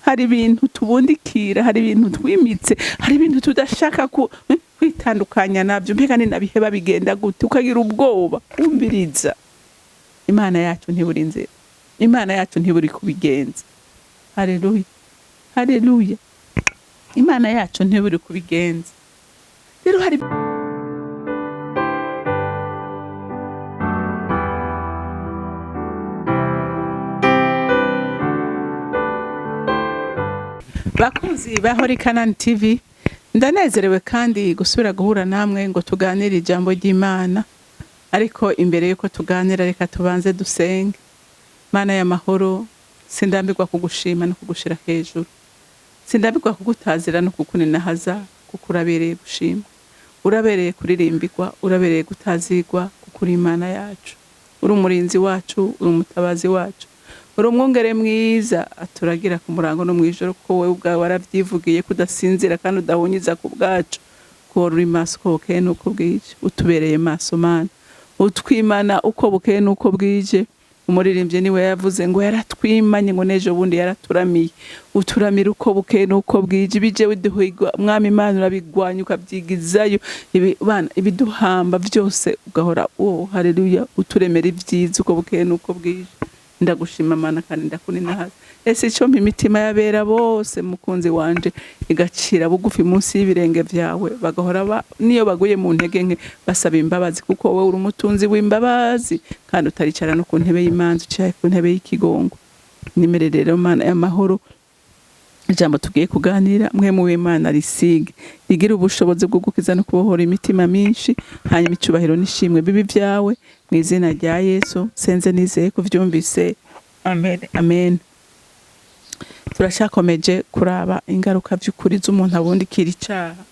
Hari ibintu tubundikira, hari ibintu twimitse, hari ibintu tudashaka kwitandukanya nabyo. Mbega ni nabiheba bigenda gute? Ukagira ubwoba. Umviriza, Imana yacu ntiburi inzira, Imana yacu ntiburi kubigenza. Haleluya, haleluya! Imana yacu ntiburi kubigenza. Rero hari bakunzi ba Holy Canaan TV, ndanezerewe kandi gusubira guhura namwe ngo tuganire ijambo ry'Imana. Ariko imbere yuko tuganira, reka tubanze dusenge. Mana y'amahoro, sindambirwa kugushima no kugushira hejuru, sindambirwa kugutazira no kukuninahaza, kuko urabereye gushimwa, urabereye kuririmbirwa, urabereye gutazirwa, kuko uri Imana yacu, uri umurinzi wacu, uri umutabazi wacu, uri umwungere mwiza aturagira ku murango no mw'ijoro, kuko wowe ubwawe waravyivugiye ko udasinzira kandi udahunyiza ku bwacu, ko uri maso uko bukeye n'uko bwije. Utubereye maso Mana, utwimana uko bukeye n'uko bwije. Umuririmbyi niwe yavuze ngo yaratwimanye, ngo n'ejo bundi yaraturamiye. Uturamira uko bukeye n'uko bwije. Ibije biduhigwa, Mwami Imana, urabigwanya ukabyigizayo. Bana, ibiduhamba byose ugahora, oh haleluya, uturemera ibyiza uko bukeye n'uko bwije. Ndagushima Mana kandi ndakuninahaza. Ese icyo mpa imitima y'abera bose, mukunzi wanje, igacira bugufi munsi y'ibirenge byawe, bagahora niyo baguye mu ntege nke basaba imbabazi, kuko wowe uri umutunzi w'imbabazi kandi utaricara no ku ntebe y'imanza, uciye ku ntebe y'ikigongo. Nimere rero Mana y'amahoro, ijambo tugiye kuganira, mwe mu w'Imana risige rigira ubushobozi bwo gukiza no kubohora imitima myinshi, hanyuma icubahiro n'ishimwe bibi byawe, mu izina rya Yesu senze nizeye kuvyumvise, amen, amen. Turacyakomeje kuraba ingaruka by'ukuri z'umuntu abundikira icaha.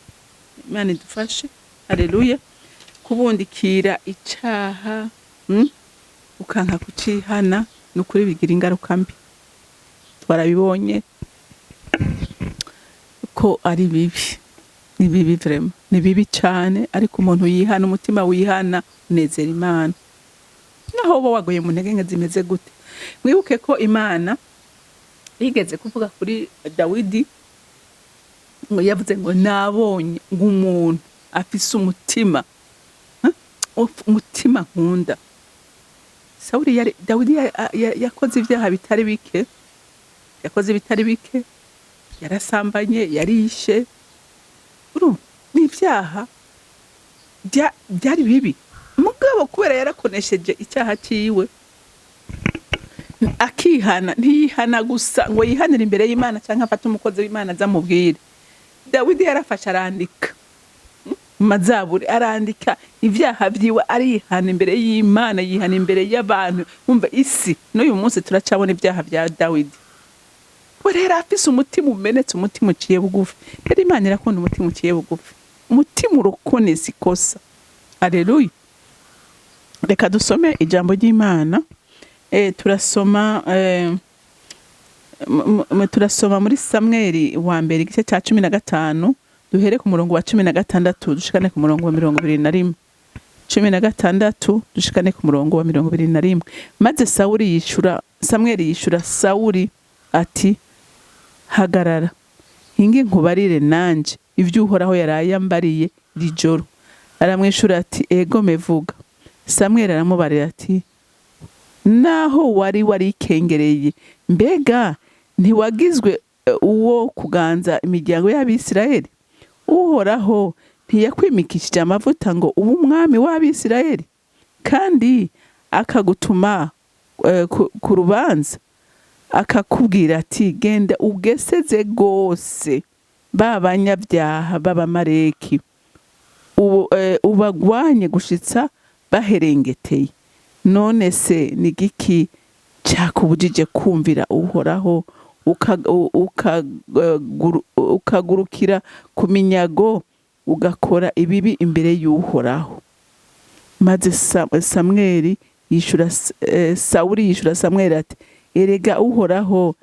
Imana idufashe, haleluya. Kubundikira icaha, ukanka kucihana, ni ukuri bigira ingaruka mbi. Twarabibonye ko ari bibi, ni bibi vraiment, ni bibi cyane. Ariko umuntu yihana, umutima wihana unezera Imana, naho uba waguye mu ntege nke zimeze gute. Mwibuke ko Imana yigeze kuvuga kuri Dawidi, ngo yavuze ngo nabonye ngo umuntu afise umutima, umutima nkunda. Sawuli yari, Dawidi yakoze ibyaha bitari bike, yakoze bitari bike, yarasambanye, yarishe, urumva ni ibyaha byari bibi. Mugabo kubera yarakonesheje icyaha ciwe akihana, ntiyihana gusa ngo yihanire imbere y'Imana cyangwa afate umukozi w'Imana azamubwire. Dawidi yarafashe arandika mu mazaburi, arandika ibyaha byiwe, arihana imbere y'Imana, yihana imbere y'abantu. Umva isi n'uyu munsi turacabona ibyaha bya Dawidi. We rero afise umutima umenetse, umutima uciye bugufi. Rero Imana irakunda umutima uciye bugufi, umutima urokonesa ikosa. Haleluya! Reka dusome ijambo ry'Imana. Turasoma turasoma muri Samweli wa mbere igice cya 15, duhere ku murongo wa 16 dushikane ku murongo wa 21. 16 dushikane ku murongo wa 21. Maze Sawuli yishura, Samweli yishura Sawuli ati: hagarara, hinge nkubarire nanje ibyo Uhoraho yaraye ambariye iri joro. Aramwishura ati: ego mevuga. Samweli aramubarira ati: naho wari warikengereye, mbega ntiwagizwe uwo kuganza imiryango y'Abisirayeli? Uhoraho ntiyakwimikishije amavuta ngo ube umwami w'Abisirayeli, kandi akagutuma ku rubanza, akakubwira ati: genda ugeseze gose ba banyabyaha b'Abamaleki, ubagwanye gushitsa baherengeteye. None se ni giki cyakubujije kumvira Uhoraho, ukagurukira ku minyago, ugakora ibibi imbere y'Uhoraho? Maze Samweli yishura, Sawuli yishura Samweli ati: erega Uhoraho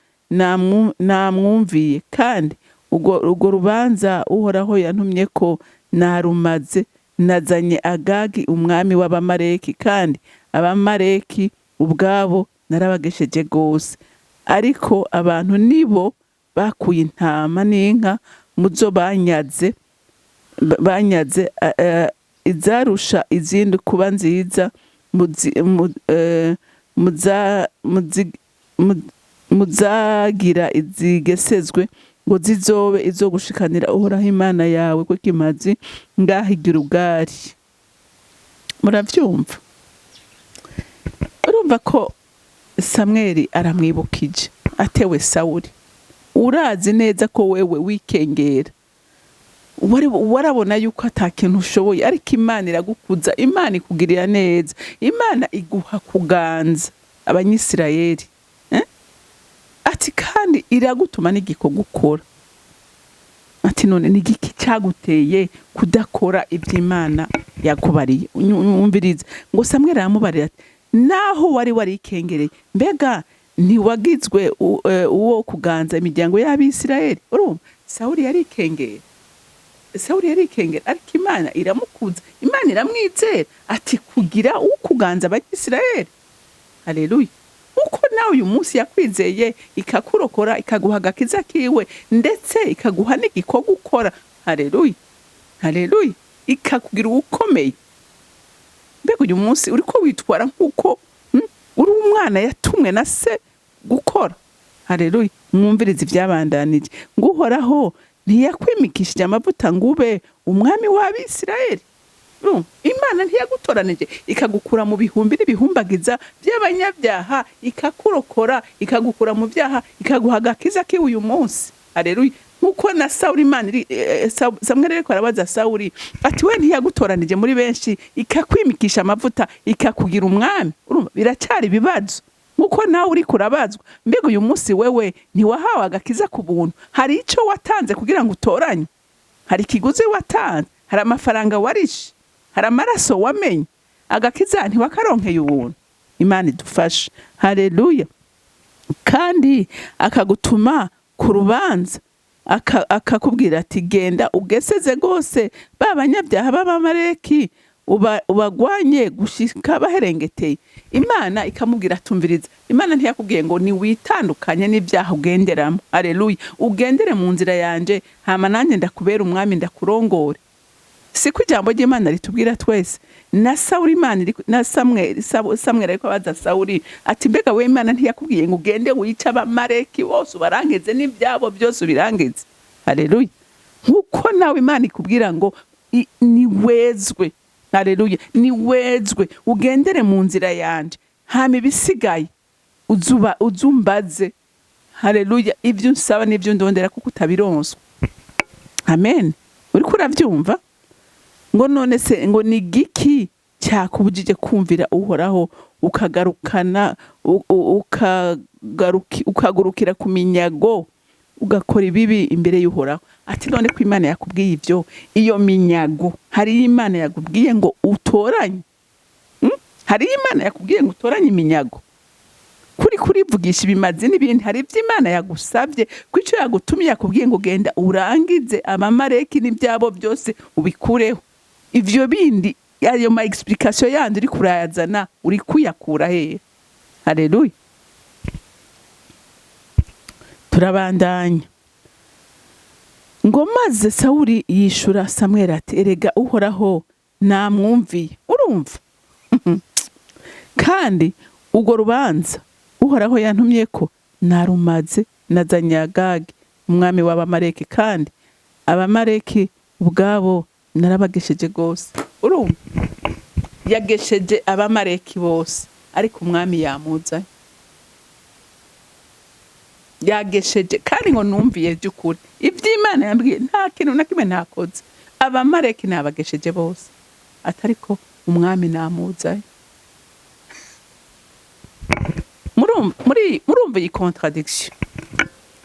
namwumviye, kandi urwo rubanza Uhoraho yantumye ko narumaze. Nazanye Agagi umwami w'Abamaleki, kandi Abamaleki ubwabo narabagesheje gose, ariko abantu nibo bakuye intama n'inka muzo banyaze banyaze izarusha izindi kuba nziza muzagira izigesezwe, ngo zizobe izo gushikanira Uhoraho Imana yawe ko kimazi ngaho igira ubwari. Muravyumva? Urumva ko Samweli aramwibukije, atewe Sawuli, urazi neza ko wewe wikengera, wari warabona yuko ata kintu ushoboye, ariko Imana iragukuza, Imana ikugirira neza, Imana iguha kuganza Abanyisirayeli, eh? Ati kandi iragutuma n'igikorwa ukora. Ati none ni igiki cyaguteye kudakora iby'Imana yakubariye? Wumvirize ngo Samweli aramubarira ati: naho wari warikengereye, mbega ntiwagizwe uwo kuganza imiryango y'Abisirayeli? Urumva Sawuli yarikengera, Sawuli yarikengera, ariko Imana iramukuza, Imana iramwizera, ati kugira ukuganza Abanyisirayeli. Haleluya! Uko nawe uyu munsi yakwizeye, ikakurokora, ikaguha agakiza kiwe, ndetse ikaguha n'igikorwa ukora. Haleluya, haleluya! Ikakugira uwukomeye. Mbega uyu munsi uriko witwara nk'uko uri umwana yatumwe na se gukora? Haleluya! Mwumvirize ibyabandanije ngo: Uhoraho ntiyakwimikishije amavuta ngo ube umwami w'Abisirayeli? Urumva? Imana ntiyagutoranije, ikagukura mu bihumbi n'ibihumbagiza by'abanyabyaha, ikakurokora, ikagukura mu byaha, ikaguha agakiza kiwe uyu munsi? Haleluya! Nkuko na Sawuli, Imana iri Samweli ariko arabaza Sawuli ati: we ntiyagutoranije muri benshi, ikakwimikisha amavuta, ikakugira umwami? Urumva biracyari ibibazo, nkuko nawe uri kurabazwa. Mbega uyu munsi wewe ntiwahawe agakiza ku buntu? Hari icyo watanze kugira ngo utoranye? Hari ikiguzi watanze? Hari amafaranga warishe? Hari amaraso wamenye? Agakiza ntiwakaronkeye ubuntu? Imana idufashe. Haleluya! Kandi akagutuma ku rubanza, akakubwira ati: genda ugeseze rwose ba banyabyaha b'Abamareki, ubagwanye gushika baherengeteye. Imana ikamubwira, atumviriza, Imana ntiyakubwiye ngo niwitandukanye n'ibyaha ugenderamo? Haleluya! Ugendere mu nzira yanje, hama nanjye ndakubera umwami, ndakurongore. Siko ijambo ry'Imana ritubwira twese? Na Sawuli, Imana na Samweli, Samweli ariko abaza Sawuli ati: mbega we, Imana ntiyakubwiye ngo ugende wice Abamareki bose, ubarangize n'ibyabo byose ubirangize? Haleluya! Nkuko nawe Imana ikubwira ngo niwezwe, haleluya, niwezwe, ugendere mu nzira yanje, hama ibisigaye uzuba uzumbaze. Haleluya! Ibyo unsaba n'ibyo ndondera, kuko utabironswa. Amen. Uriko uravyumva? Ngo none se ngo ni igiki cyakubujije kumvira Uhoraho, ukagarukana ukagurukira ku minyago, ugakora ibibi imbere y'Uhoraho? Ati none ko Imana yakubwiye ibyo, iyo minyago, hari Imana yakubwiye ngo utoranye? Hari Imana yakubwiye ngo utoranye iminyago? Kuri kurivugisha ibimazi n'ibindi, hari ibyo Imana yagusabye? Ko icyo yagutumye, yakubwiye ngo genda urangize Abamareki n'ibyabo byose ubikureho. Ivyo bindi, ayo ma explication yandi uri kurayazana, uri kuyakura hehe? Haleluya! Turabandanya ngo: maze Sawuli yishura Samweli ati: erega Uhoraho namwumviye. Urumva kandi urwo rubanza Uhoraho yantumye ko narumaze, nazanye Agagi umwami w'Abamareki, kandi Abamareki ubwabo narabagesheje rwose. Urumva yagesheje Abamareki bose, ariko umwami yamuzanye. Yagesheje kandi ngo numviye by'ukuri iby'Imana yambwiye, nta kintu na kimwe ntakoze, Abamareki nabagesheje bose, atariko umwami namuzanye. Murumva iyi contradiction?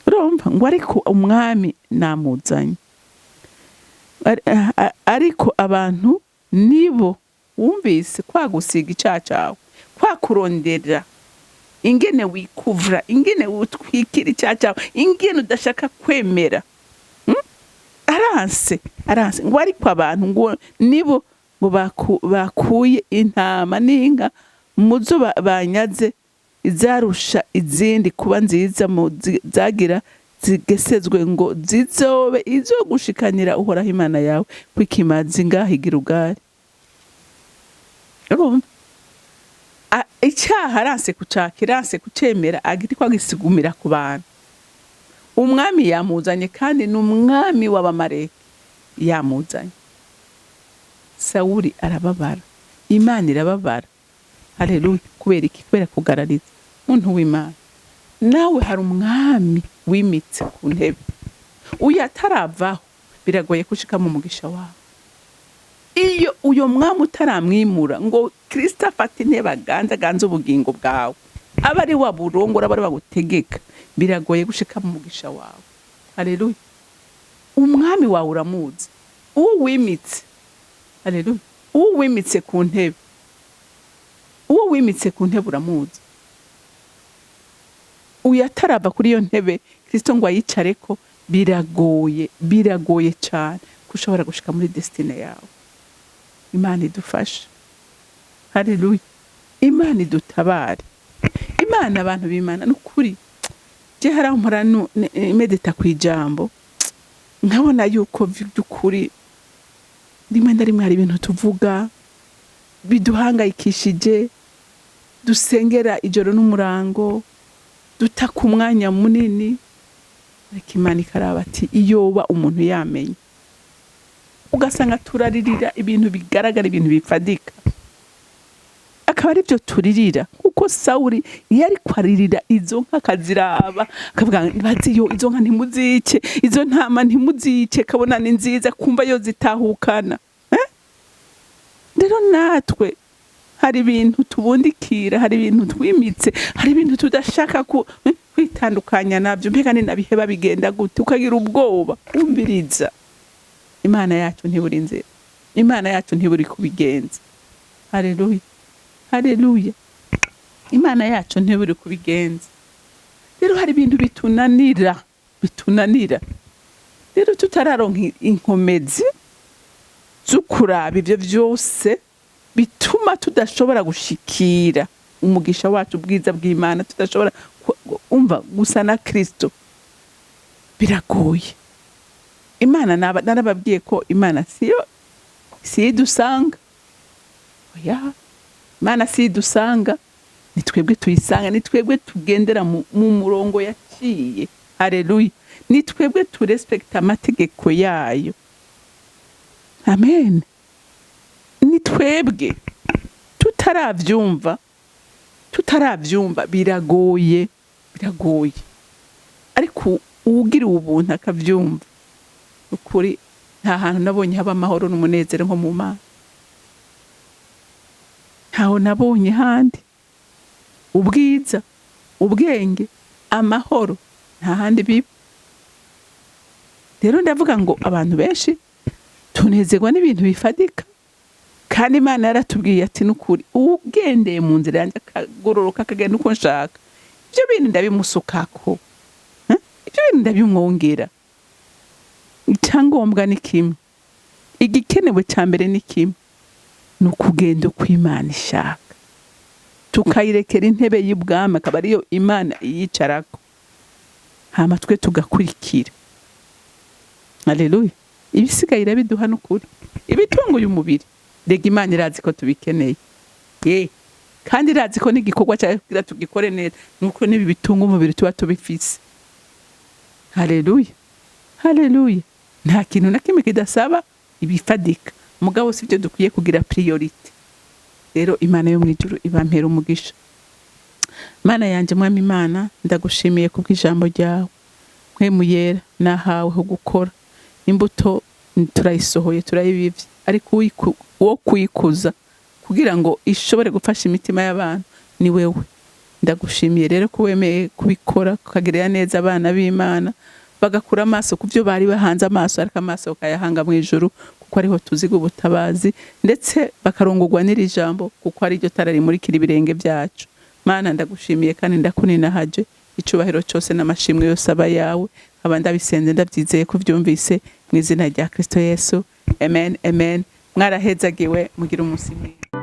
Urumva ngo ariko umwami namuzanye. Ariko abantu nibo wumvise kwa gusiga icaha cawe, kwa kurondera ingene wikuvura, ingene utwikira icyaha cyawe, ingene udashaka kwemera. Aranse, aranse ngo ariko abantu ngo nibo ngo bakuye intama n'inka muzo banyaze, izarusha izindi kuba nziza mu zagira Zigesezwe ngo zizobe izo gushikanira Uhoraho Imana yawe kw'ikimazi ngaho i Gilugali. Urumva, icyaha aranse kucakira, aranse kucemera, agiti ko agisigumira ku bantu. Umwami yamuzanye, kandi ni umwami w'Abamareki yamuzanye. Sawuli arababara, Imana irababara. Haleluya! Kubera iki? Kubera kugarariza. Muntu w'Imana, nawe hari umwami wimitse ku ntebe. Uyu ataravaho, biragoye kushika mu mugisha wawe. Iyo uyo mwami utaramwimura ngo Kristo afate intebe, aganze, aganze ubugingo bwawe, aba ari waburongora, aba ari wagutegeka, biragoye gushika mu mugisha wawe. Haleluya! Umwami wawe uramuzi, uwo wimitse. Haleluya! Uwo wimitse ku ntebe, uwo wimitse ku ntebe uramuzi. Uyu atarava kuri iyo ntebe, Kristo ngo ayicareko, biragoye, biragoye cyane ko ushobora gushika muri destinée yawe. Imana idufashe. Haleluya! Imana idutabare. Imana, abantu b'Imana, ni ukuri je hari aho mpora medita ku ijambo, nkabona yuko by'ukuri rimwe na rimwe hari ibintu tuvuga biduhangayikishije, dusengera ijoro n'umurango, dutaka umwanya munini, ariko Imana ikaraba ati iyoba umuntu yamenye. Ugasanga turaririra ibintu bigaragara, ibintu bifadika, akaba ari byo turirira, kuko Sawuli yari kwaririra izo nka, akaziraba akavuga baziyo: "Izo nka ntimuzice, izo ntama ntimuzice." Kabona ni nziza, kumva yo zitahukana, eh? Rero natwe hari ibintu tubundikira, hari ibintu twimitse, hari ibintu tudashaka kwitandukanya nabyo. Mbega ni nabiheba bigenda gute? Ukagira ubwoba. Umviriza, Imana yacu ntiburi inzira, Imana yacu ntiburi kubigenza. Haleluya, haleluya! Imana yacu ntiburi kubigenza. Rero hari ibintu bitunanira, bitunanira. Rero tutararonka inkomezi zo kuraba ivyo vyose bituma tudashobora gushikira umugisha wacu, ubwiza bw'Imana, tudashobora umva gusa na Kristo, biragoye. Imana narababwiye ko Imana siyo idusanga. Oya, Imana siyo idusanga, ni twebwe tuyisanga, ni twebwe tugendera mu murongo yaciye. Haleluya! Ni twebwe turespekta amategeko yayo. Amen. Ni twebwe tutaravyumva, tutaravyumva biragoye, biragoye. Ariko uwugira ubuntu akavyumva, ukuri nta hantu nabonye haba amahoro n'umunezero nko mu Mana. Ntaho nabonye handi ubwiza, ubwenge, amahoro, nta handi biba. Rero ndavuga ngo abantu benshi tunezerwa n'ibintu bifadika, kandi Imana yaratubwiye ati: "N'ukuri ugendeye mu nzira yanjye, akagororoka, akagenda uko nshaka, ibyo bintu ndabimusukako, eh? Ibyo bintu ndabimwongera." Icyangombwa ni kimwe, igikenewe cya mbere ni kimwe, ni ukugenda uko Imana ishaka, tukayirekera intebe y'ubwami, akaba ariyo Imana iyicarako, hama twe tugakurikira. Haleluya! Ibisigaye irabiduha. N'ukuri ibitunguye umubiri, rega Imana irazi ko tubikeneye, ye kandi irazi ko n'igikorwa cyayo kugira tugikore neza nuko n'ibi bitunga umubiri tuba tubifise. Haleluya, haleluya! Nta kintu na kimwe kidasaba ibifadika, mugabo si byo dukwiye kugira priorité. Rero Imana yo mu ijuru ibampera umugisha. Mana yanjye, Mwami Imana, ndagushimiye kubw'ijambo ryawe. Mpwemu Yera, nahawe ho gukora. Imbuto turayisohoye, turayibivye, ariko uwo kuyikuza kugira ngo ishobore gufasha imitima y'abantu ni wewe. Ndagushimiye rero ko wemeye kubikora, ukagirira neza abana b'Imana, bagakura amaso ku byo bari bahanze amaso, ariko amaso bakayahanga mu ijuru, kuko ariho tuziga ubutabazi, ndetse bakarongorwa n'iri jambo, kuko ari ryo tara rimurikira ibirenge byacu. Mana, ndagushimiye kandi ndakuninahaje. Icubahiro cyose n'amashimwe yose aba yawe. Nkaba ndabisenze ndabyizeye ko ubyumvise, mu izina rya Kristo Yesu, amen, amen. Mwarahezagiwe, mugira umunsi mwiza.